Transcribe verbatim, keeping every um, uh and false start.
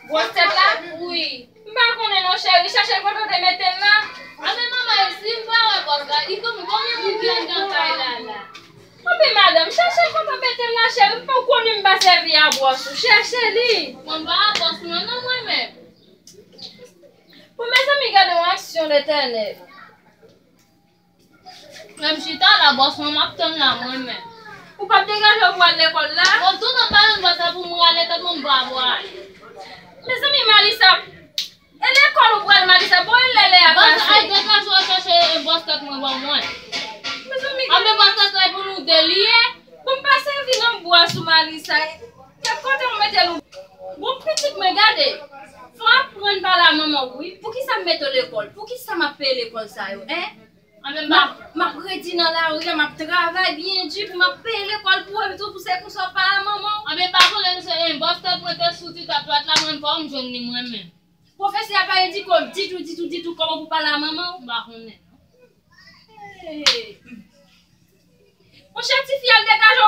Gwòs tèt la? Wi. M pa konnen non, cheri. Chèche l kote w te mete l la. A men manman, e si m pa wè bòs la, li konn konbyen moun ki anndan kay la la? Anben madanm, chèche l kote w mete l la, cheri. M pa konnen m pa sèvi a bòs ou. Chèche li. Mwen m pa a bòs mwen non, mwen menm. Bon, mezanmi, gade yon aksyon Letènèl. Menm chita la, bòs mwen, m ap tann la, mwen menm. Ou p ap degaje w pou al lekòl la? Bon, toutan m pa jwenn bòs la pou m rale tèt mwen, m pa pral. Mezanmi, Malisa, e lekòl ou pral, Malisa? Bon, e lè, lè a pase. Bòs, al degaje w chèche bòs tèt mwen ban mwen. Mezanmi, anben bòs tèt la pou nou de li ye. Bon, m pa sèvi non bòs ou, Malisa. Kèt kote ou mete l ou? Bon, pitit mwen, gade. Fò w aprann pale a manman w, wi. Poukisa m mete w lekòl? Poukisa m ap peye lekòl sa yo, en? Anben m pa, m ap redi nan lari a, m ap travay byen di pou m ap peye lekòl pou ou, epi tou pou se konsa w pale a manman w. Anben m pa konnen se en bòs tèt mwen te sou ti tap dwat la, mwen pa wè m jwenn li mwen menm. Pwofesè a pa edike w ditou, ditou, ditou kòman pou pale a manman w? M pa konnen non. Hey. Monchè, tifi, al degaje